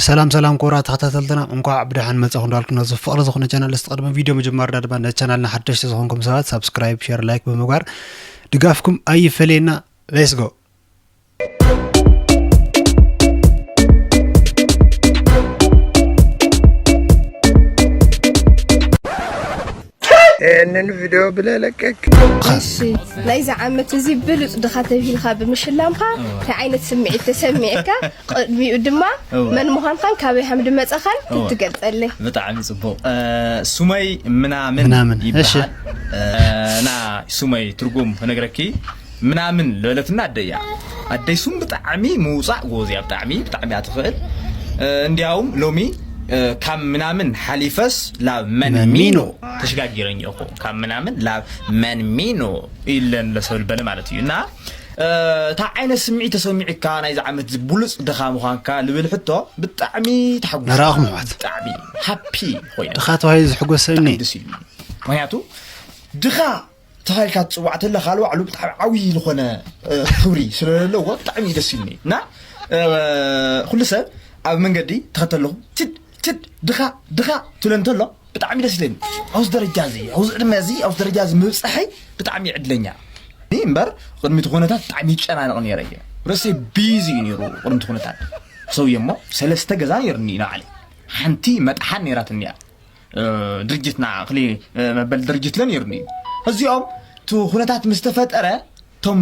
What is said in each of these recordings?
ሰላም ሰላም ክቡራት ተኸታተልትና፣ እንኳዕ ብደሓን መጻኹም እንዳልኩ፣ ነዚ ፍቕሪ ዝኾነ ቻናል፣ እስቲ ቅድሚ ቪድዮ ምጅማርና ድማ ነቲ ቻናልና ሓደሽቲ ዝኾንኩም ሰባት ሳብስክራይብ፣ ሼር፣ ላይክ ብምግባር ድጋፍኩም ኣይፈለየና። ሌትስ ጎ። ይህንን ቪድዮ ብለለቀቅ። እሺ፣ ናይዚ ዓመት እዚ ብሉጽ ድኻ ተብሂልካ ብምሽላምካ እንታይ ዓይነት ስምዒት ተሰሚዕካ? ቅድሚኡ ድማ እወ። መን ምዃንካን ካበይ ሃም ድመጸኻን እወ። ክትገልጸለይ። ብጣዕሚ ጽቡቕ። እ፣ ሱመይ ምናምን ምናምን። እሺ። ይበሃል። እ፣ ና ሱመይ ትርጉም ክነግረኪ። ምናምን ለበለትና ኣደይ እያ። ኣደይ ሱም ብጣዕሚ ምውጻእ ጎበዝ እያ። ብጣዕሚ፣ ብጣዕሚ እያ ትኽእል። እ፣ እንዲያውም ሎሚ፣ እ፣ ካብ ምናምን ሓሊፈስ ላብ መን መን ሚኖ? ሚኖ ተሸጋጊረን እኮ። ካብ ምናምን ላብ መን ሚኖ ኢለን ለሰብል በለ ማለት እዩ። እና፣ እ፣ እታ ዓይነት ስምዒት ተሰሚዕካ ናይዚ ዓመት እዚ ብሉጽ ድኻ ምዃንካ ልብል ሕቶ ብጣዕሚ ተሓጒሰ። ነራእኹም ኣሕዋት። ብጣዕሚ ሃፒ ኮይነ። ድኻ ተባሂሉ ዝሕጎስ ሰብ እኒ? ብጣዕሚ ደስ ኢሉ። ምኽንያቱ ድኻ ተባሂልካ ትጽዋዕ ተለኻ፣ ባዕሉ ብጣዕሚ ዓብዪ ዝኾነ፣ እ፣ ክብሪ ስለ ዘለዎ ብጣዕሚ እዩ ደስ ኢሉኒ። እና፣ እ፣ ኩሉ ሰብ ኣብ መንገዲ ተኸተለኹ፣ "ትድ፣ ትድ፣ ድኻ፣ ድኻ" ትብለ እንተሎ ብጣዕሚ ደስ ኢለኒ። ኣብዚ ደረጃ እዚ፣ ኣብዚ ዕድመ እዚ፣ ኣብዚ ደረጃ እዚ ምብጻሐይ ብጣዕሚ ዕድለኛ እየ እምበር፣ ቅድሚ እቲ ኩነታት ብጣዕሚ ይጨናነቕ ነይረ እየ። ርእሰይ ቢዚ እዩ ነይሩ ቅድሚ እቲ ኩነታት። ሰውየ እሞ ሰለስተ ገዛ ነይሩኒ ንባዕለይ። ሓንቲ መጥሓን ነይራትኒ እያ። እ፣ ድርጅትና ክሊ፣ እ፣ መበል ድርጅት ለ ነይሩኒ እዩ። እዚኦም እቲ ኩነታት ምስ ተፈጠረ፣ እቶም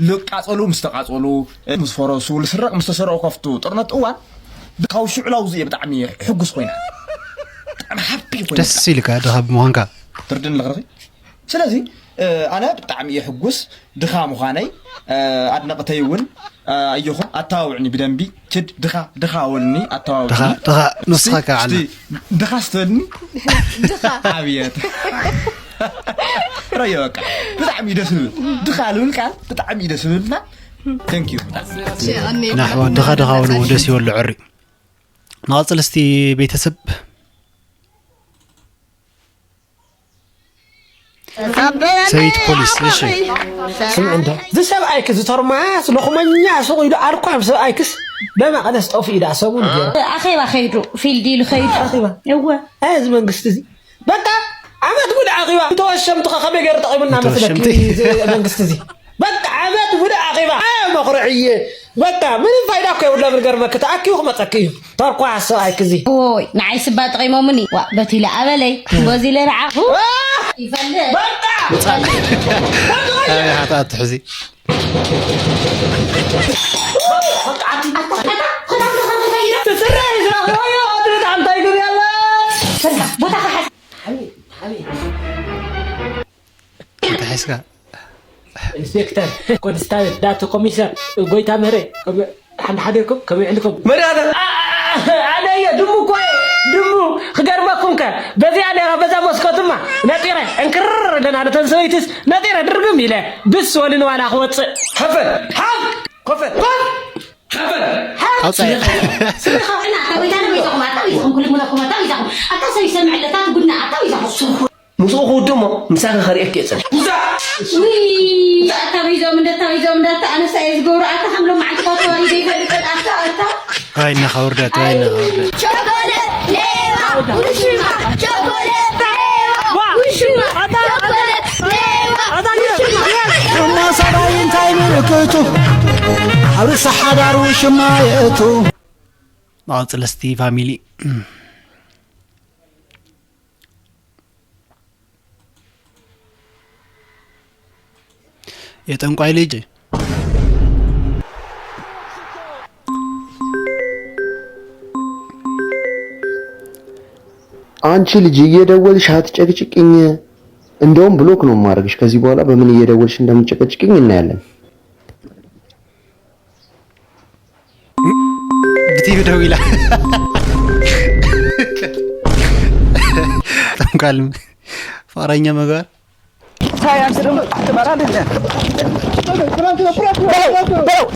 ልቃጸሉ ምስ ተቃጸሉ፣ እ፣ ምስ ፈረሱ፣ ልስረቕ ምስ ተሰረቑ፣ ከፍቱ ጥርነት እዋን፣ ካብ ሽዑ ላውዚ እየ ብጣዕሚ ሕጉስ ኮይና። ብጣዕሚ ሃፒ ኮይና። ደስ ኢልካ ድኻ ብምዃንካ። ትርድን ኣለኽርኺ? ስለዚ፣ እ፣ ኣነ ብጣዕሚ እየ ሕጉስ ድኻ ምዃነይ። እ፣ ኣድነቕተይ እውን፣ እ፣ ኣየኹም ኣተባብዑኒ ብደንቢ። ትድ ድኻ፣ ድኻ ወልኒ ኣተባብዑኒ። ድኻ፣ ድኻ፣ ንስኻ እስቲ፣ ከዓ እስቲ፣ ድኻ ስትበልኒ? ድኻ። ኣብየት። ረዮ በቃ። ብጣዕሚ እዩ ደስ ዝብል። ድኻ ልብል ቃል ብጣዕሚ እዩ ደስ ዝብልና። Thank you ብጣዕሚ። እሺ፣ ኣኔ ናሕዋ ድኻ፣ ድኻ ወልኒ ደስ ይበሉ ዕሪ። ንቐጽል እስቲ ቤተሰብ። ሰበይቲ ፖሊስ፣ እሺ። ስምዕ እንዶ፣ እዚ ሰብኣይክስ፣ እዚ ተርማስ፣ ሎኽመኛ፣ ሱቕ ኢሉ ኣልኳም ሰብኣይክስ፣ በመቐለስ ጠፊኡ ኢዳ ሰሙን ገይሩ። ኣኼባ ኸይዱ፣ ፊልድ ኢሉ ኸይዱ። ኣኼባ? እወ። ኣይ፣ እዚ መንግስቲ እዚ። በቃ፣ ዓመት ሙሉእ ኣኼባ፣ እንተወሸምቲ ኸ ከመይ ገይሩ ጠቒሙና መስለኪ፣ ምተወሸምቲ። እዚ መንግስቲ እዚ? በቃ፣ ዓመት ሙሉእ ኣኼባ። ኣይ፣ መኹርዕዬ። በቃ፣ ምንም ፋይዳ እኮ የብሎም፣ ዝገርመኪ፣ ተኣኪቡ ክመጸኪ እዩ። ተርኳስ ሰብኣይኪ እዚ። ኦይ፣ ንዓይ ስባ ጠቒሞምኒ። ዋ፣ በቲለ ኣበለይ፣ በዚለ ንዓኹ። ዋ! ይፈልጥ። በቃ! ውጻእ። ኣበይ ሓታ ኣትሕዚ? በቃ፣ ኣቲ-፣ ኣታ፣ ኣታ፣ ክዳን ተኸተኸይዶ? ትስረ፣ ይስረ፣ ወዮ፣ ኣቲ፣ ኣንታይ ግን ያለ? በቃ፣ ቦታ ክሓዝ። ሓቢ፣ ሓቢ። እንታይ ሒዝካ? ኢንስፔክተር፣ ኮንስታብል፣ ዳቶ ኮሚሰር፣ ጎይታ ምህረ፣ ከመ-፣ ሓን-፣ ሓዲርኩም፣ ከመይ ዕልኩም? መርያዳ! ኣ-፣ ኣ-፣ ኣነ እየ፣ ድሙ እኮ እየ፣ ድሙ። ክገርመኩም ከ፣ በዚኣ ነይራ፣ በዛ መስኮትማ፣ ነጢረ፣ እንክርር ኢለን ኣለተን ሰበይትስ፣ ነጢረ፣ ድርግም ኢለ፣ ብስ ወልን ዋላ ክወፅእ። ሓፈን! ሓፍ! ኮፈ! ኮፍ! ሓፈን! ሓፍ! ኣውፅኣዮ። ስሚኻ! እና፣ ኣታ ጎይታ፣ ኣታ ጎይታኹም፣ ኣታ ጎይታኹም፣ ኩልኩም፣ ኣታ ጎይታኹም። ኣታ ሰብ ይሰምዕ ኣለታ፣ ትጉድና፣ ኣታ ጎይታኹም። ምስኡ ክውድሞ፣ ምሳኺ ከርእየኪ እየ ጸኒሐ። ውዛ! ውይ፣ ኣታ ቢዞም እንደ፣ ኣታ ቢዞም እንደ፣ ኣታ ኣነሳ እየ ዝገብሮ፣ ኣታ ከም ሎማዓንቲ እኳ ተዋሪደ ይፈልጥ፣ ኣታ፣ ኣታ። ዋይና ኻውርዳት፣ ዋይና ኻውርዳት። ቸኮሌት ሌባ፣ ውሽማ፣ ቸኮሌት ሌባ፣ ውሽማ፣ ቸኮሌት ሌባ፣ ውሽማ። ሽማ ሰብኣይ እንታይ ምልክቱ? ኣብ ርእሲ ሓዳር ውሽማ የእቱ። መቐጽለስቲ ፋሚሊ። የጠንቋይ ልጅ። አንቺ ልጅ እየደወልሽ አትጨቅጭቅኝ። እንደውም ብሎክ ነው የማደርግሽ። ከዚህ በኋላ በምን እየደወልሽ እንደምትጨቀጭቅኝ እናያለን። ብቲቪ ደው ኢላ። ጠንቋል ፍቅረኛ መግባር።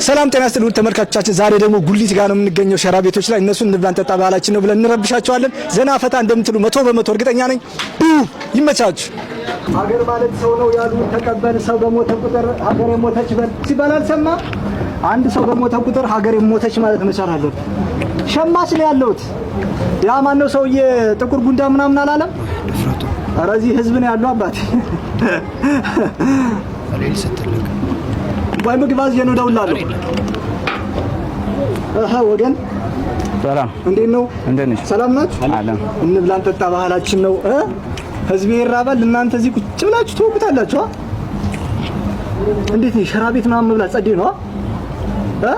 ሰላም ጤና ይስጥልኝ ውድ ተመልካቾቻችን፣ ዛሬ ደግሞ ጉሊት ጋር ነው የምንገኘው። ሸራ ቤቶች ላይ እነሱን እንብላ እንጠጣ ባህላችን ነው ብለን እንረብሻቸዋለን። ዘና ፈታ እንደምትሉ መቶ በመቶ እርግጠኛ ነኝ። ቡ ይመቻችሁ። ሀገር ማለት ሰው ነው ያሉ ተቀበል። ሰው በሞተ ቁጥር ሀገር የሞተች በል ሲባል አልሰማ። አንድ ሰው በሞተ ቁጥር ሀገር የሞተች ማለት መቻል አለብን። ሸማች ነው ያለሁት። ያ ማነው ሰውዬ ጥቁር ጉንዳ ምናምን አላለም? ድፍረቱ። ኧረ እዚህ ህዝብ ነው ያለው አባቴ። አሌል ስትልቅ እንኳን ምግብ አዝዤ ነው እደውላለሁ። እህ ወገን ሰላም። እንዴት ነው? እንዴት ነሽ? ሰላም ናችሁ? አለን። እንብላ እንጠጣ ባህላችን ነው። እ? ህዝብ ይራባል፣ እናንተ እዚህ ቁጭ ብላችሁ ትወቁታላችሁ። አ? እንዴት ነው? ሸራ ቤት ምናምን መብላት ጸዴ ነው። አ? እ?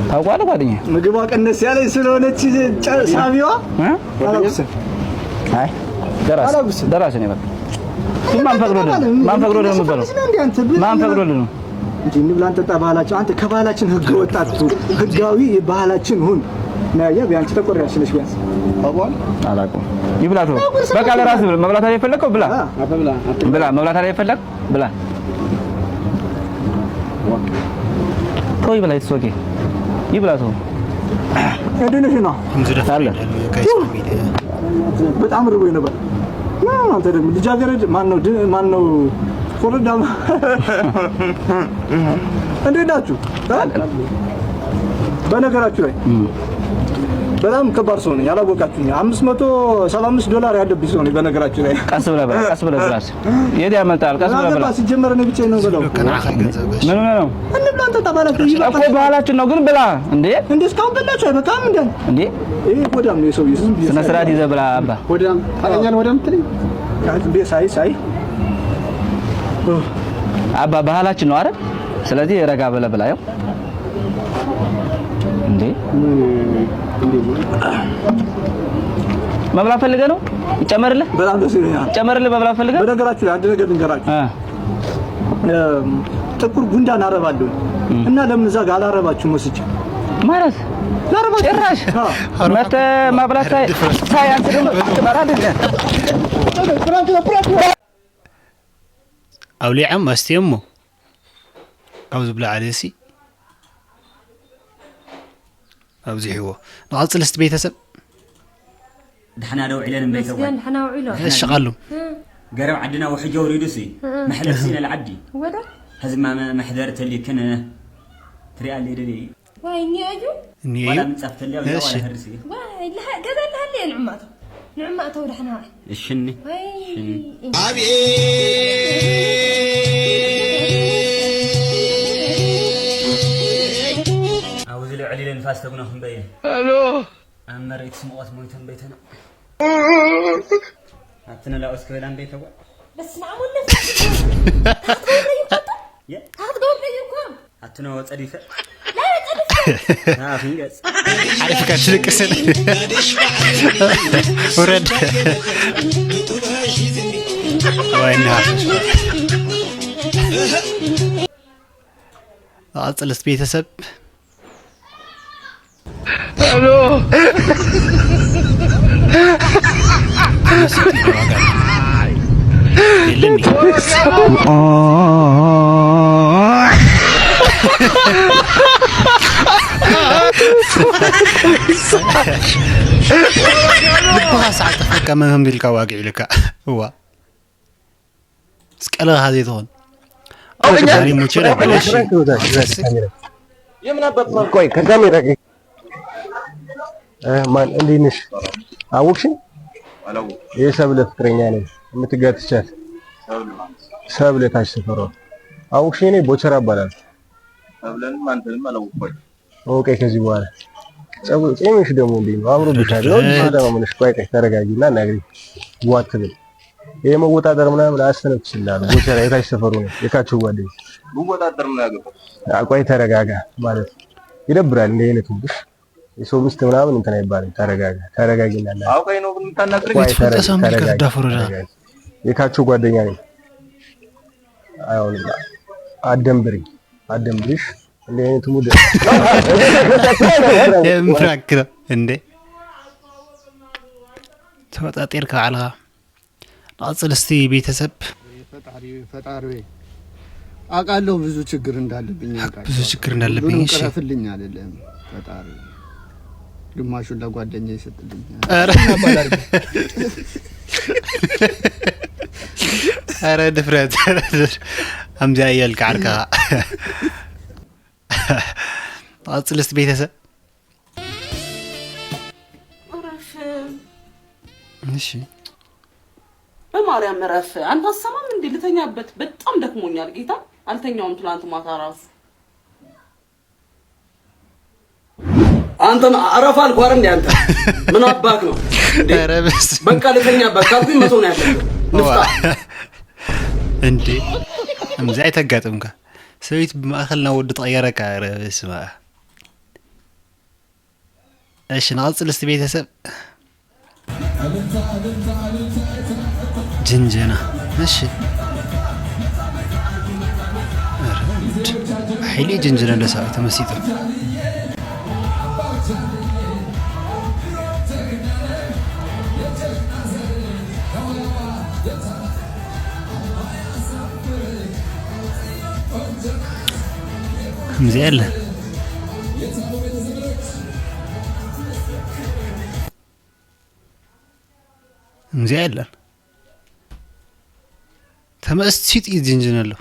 ታውቀዋለህ ጓደኛ? ምግቧ ቀነስ ያለች ስለሆነች ጨ- ሳቢዋ እ? አላጉስም። አይ ደራስ አላጉስም። ደራስ ነው በቃ። ማን ፈቅዶልህ? ማን ፈቅዶልህ ነው የምትበላው? ማን ፈቅዶልህ ነው? እንዴ እንብላ እንጠጣ ባህላችን። አንተ ከባህላችን ህገ ወጥ አትሁን፣ ህጋዊ የባህላችን ሁን። ነያ ቢያንስ ተቆር ያልሽለሽ ቢያንስ አቧል አላውቅም። ይብላቱ በቃ ለራስህ ብለህ መብላት አይፈለግከው ብላ። አትብላ። ብላ መብላት አይፈለግ ብላ። ተው ይብላ። It's okay። ይብላቱ። እንዴት ነሽ ነው? አለ። በጣም ርቦኝ ነበር። ምን አንተ ደግሞ ልጃገረድ ማን ነው? ድ- ማን ነው? ኮረዳ እንዴት ናችሁ? በነገራችሁ ላይ በጣም ከባድ ሰው ነኝ። ያላወቃችሁኝ አምስት መቶ ሰባ አምስት ዶላር ያለብኝ ሰው ነኝ። በነገራችሁ ላይ ቀስ ብለህ ብላ፣ ቀስ ብለህ ብላ። የት ያመልጣል? ቀስ ብለህ ብላ። ሲጀመር እኔ ብቻዬን ነው ብለው። ምን ሆነህ ነው? እንብላ እንጠጣ ባላችሁ እኮ ባህላችን ነው ግን ብላ እንዴ። እንዴ እስካሁን በላችሁ አይበቃም እንዴ? እንዴ ይሄ ሆዳም ነው የሰው ይስም ስነ ስርዓት ይዘህ ብላ አባ። ሆዳም ታገኛለህ። ሆዳም ትለኝ እንዴ ሳይ ሳይ አባ ባህላችን ነው አይደል? ስለዚህ ረጋ ብለህ ብላ። ያው እንዴ መብላት ፈልገህ ነው? ይጨመርልህ? በጣም ደስ ይለኛል። ይጨመርልህ? መብላት ፈልገህ? በነገራችሁ ላይ አንድ ነገር ልንገራችሁ። አ። እም፣ ጥቁር ጉንዳን አረባለሁ እና ለምን እዛ ጋር አላረባችሁም? ወስጄ ማለት ላረባችሁ። ጭራሽ አ። መተ ማብላት ሳይ ሳይ አንተ ደግሞ ትበላለህ። አውሊዓም አስቴሞ ካብ ዝብላዕ ኣልሲ ኣብዚሕዎ። ንቐጽል እስቲ ቤተሰብ። ደሕና ደው ዒለን እምበይተዋ። መስገን ደሕና ውዒሎ። እሺ ቃሉ። ገረብ ዓድና ውሕጅ ኣውሪዱሲ መሕለፍሲ ነልዓዲ። ወደ ሕዝማ መ- መሕደር ተሊክን ትሪኣ ኣለይ ደለይ። ዋይ እኒ እዩ። እኒ እዩ። ዋላ ምንጻፍ ተልያ ዋላ እሺ። ሕርሲ። ዋይ ለሃ- ገዛ ለሃለ ንዕማቶ ንዕማቶ ደሕና ዋዒ። እሽኒ። ዋይ ሽኒ። ኣብዚ ልዕሊ ንፋስ ተጉና ክንበየ። ኣሎ ኣብ መሬት ስምዖት ሞይተን በይተና ኣብቲ ንላኦስ ክበላን በይተጓ በስመ ኣብ ወወልድ ወመንፈስ ቅዱስ። ታትጎብረ ይኮቶ? የ? ታትጎብረ ይኮ? ኣቲ ነው ጸዲፈ። ላ ጸዲፈ። ኣፍን ገጽ። ዓሪፍካ ትልቅስን። ውረድ። ወይና። ኣጽልስ ቤተሰብ። ልብኻ ሰዓት ተፈካ መምህም ኢልካ ዋግዕ ኢልካ እዋ ስቀለ ሀዜ ትሆን አውቀኛ ዛሬ ሙቼ ነበር። እሺ የምን አባት ነው? ቆይ ከካሜራ ጋር እ፣ ማን እንዴት ነሽ? አወቅሽኝ? አላወኩም። የሰብለ ፍቅረኛ ነኝ የምትጋትቻት ሰብለ ማለት ነው። ሰብለ ታች ሰፈሯ አወቅሽኝ? እኔ ቦቸራ እባላለሁ። ሰብለንም አንተንም አላወቅኳቸውም። ኦኬ ከዚህ በኋላ ጸጉ ጺምሽ ደግሞ እንዴት ነው? አምሮብሻል። ነው ተረጋጊ። ሰላም ሆነሽ ቆይ ቆይ ተረጋጊና ናግሪ። ዋትብል ይሄ መወጣጠር ምናምን አያስተነፍስልሃል። ቦቸራ የታች ሰፈሩ ነው የካቸው ጓደኛ። ብወጣጠር ምን ያገባል? አቋይ ተረጋጋ ማለት ነው። ይደብራል እንደ አይነት ውብሽ የሰው ሚስት ምናምን እንትን አይባልም። ተረጋጋ ተረጋጊና እና አውቀኝ ነው ግን የምታናግረኝ? ቆይ ተረጋጊ፣ ተረጋጊ፣ ተረጋጊ። የካቸው ጓደኛ ነኝ። አይሆንም። አደንብሪ አደንብሪሽ እንደ አይነት ሙድ የምፍራክ ነው እንዴ? ተወጣጤርካ ባዕልኻ። ንቐጽል እስቲ ቤተሰብ። ፈጣሪ ፈጣሪ ወይ አውቃለሁ ብዙ ችግር እንዳለብኝ አውቃለሁ። ብዙ ችግር እንዳለብኝ፣ ሁሉንም እሺ። ቅረፍልኝ አይደለም ፈጣሪ ግማሹን ለጓደኛ ይሰጥልኝ። ኧረ ኧረ ድፍረት። ኣምዚኣ እያልካ ዓርካ። ንቐጽል እስቲ ቤተሰብ። እሺ በማርያም እረፍ። አንተ አሰማም እንዴ? ልተኛበት በጣም ደክሞኛል። ጌታ አልተኛውም ትላንት ማታ ራሱ። አንተ አረፋ አልኩህ አይደል እንዴ? አንተ ምን አባክ ነው እንዴ? ኧረ በስመ በቃ ልተኛበት ካልኩኝ መቶ ነው ያለብህ። ንፍጣ እንዴ እምዚ ኣይተጋጥምካ። ሰበይት ብማእኸል ናብ ወዲ ተቐየረካ። ኧረ በስመ ኣብ። እሺ ንቐጽል እስቲ ቤተሰብ። ጅንጀና። እሺ ኧረ ጉድ። ሓይሊ ጅንጀና ለሰብ ተመሲጡ። ከምዚ የለ ከምዚ የለን። ተመሲጡ እዩ ጅንጀና ኣሎ።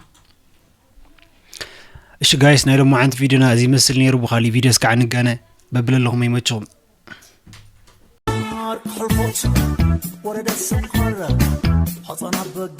እሺ ጋይስ ናይ ሎማዓንቲ ቪዲዮና እዚ ይመስል ነይሩ። ብኻሊእ ቪዲዮ እስካዕ ንገናኝ። በብለለኹም ይመችኹም። ማርክ ሕልፎት ወረደ ሰምሃረ ሐፃና በግ